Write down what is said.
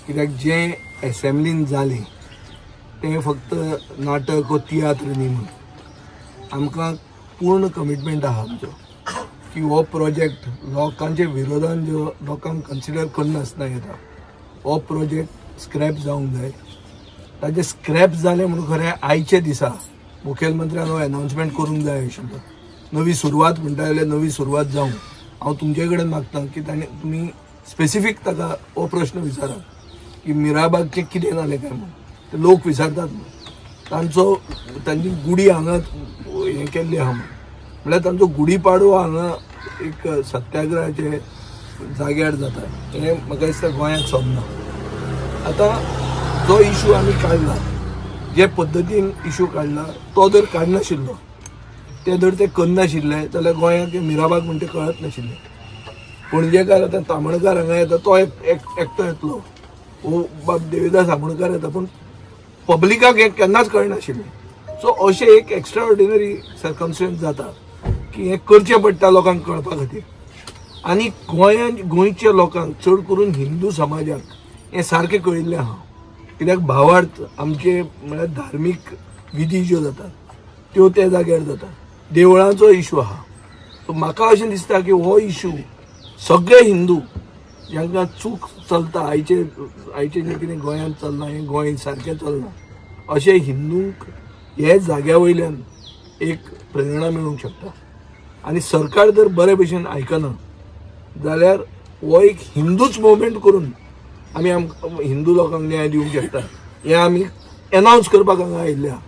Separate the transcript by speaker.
Speaker 1: कित्याक जें एसेंब्लीन जालें तें फक्त नाटक वो तियात्र न्ही म्हूण आमकां पूर्ण कमिटमेंट आहा आमचो की हो प्रोजेक्ट लोकांच्या विरोधान जो लोकांक कन्सिडर करनासतना येता हो प्रोजेक्ट स्क्रॅप जावंक जाय. ताजें स्क्रॅप जालें म्हणून खरें आयच्या दिसा मुखेलमंत्र्यान हो एनावन्समेंट करूंक जाय आशिल्लो. नवी सुरवात म्हणटा जाल्यार नवी सुरवात जावं. हांव तुमचे कडेन मागता की ताणें तुमी स्पेसिफीक ताका हो प्रश्न विचारा की मिराबागचें कितें जालें काय म्हूण. ते लोक विचारतात म्हूण तांचो तांची गुडी हांगा हें केल्ली आहा म्हूण, म्हळ्यार तांचो गुडी पाडवो हांगा एक सत्याग्रहाचे जाग्यार जाता हें म्हाका दिसता गोंयांत सोबना. आतां जो इशू आमी काडला, जे पद्दतीन इशू काडला तो जर काडनाशिल्लो, ते जर ते करनाशिल्ले जाल्यार गोंयांक मिराबाग म्हण ते कळत नाशिल्लें. पणजेकार आतां तामणकार हांगा येता तो एक एकटो येतलो, ओ बाब देविदास आमोणकार येता, पूण पब्लिकाक हें केन्नाच कळनाशिल्लें. सो अशें एक एक्स्ट्रा ऑर्डिनरी सर्कमस्टन्स जाता की हें करचें पडटा लोकांक कळपा खातीर. आनी गोंयांत गोंयच्या लोकांक चड करून हिंदू समाजाक हें सारकें कळिल्लें आहा, कित्याक भावार्थ आमचे म्हळ्यार धार्मीक विधी ज्यो जातात त्यो त्या जाग्यार जाता, देवळांचो इशू आहा. सो म्हाका अशें दिसता की हो इशू सगळे हिंदू जांकां चूक चलता, आयचे आयचे जें कितें गोंयांत चल्लां हें गोंय सारकें चलना अशें हिंदूंक हे जाग्या वयल्यान एक प्रेरणा मेळूंक शकता. आनी सरकार जर बरे भशेन आयकना जाल्यार हो एक हिंदूच मुवमेंट करून आमी आमकां हिंदू लोकांक न्याय दिवंक शकता हें आमी एनावन्स करपाक हांगा आयिल्ले आहा.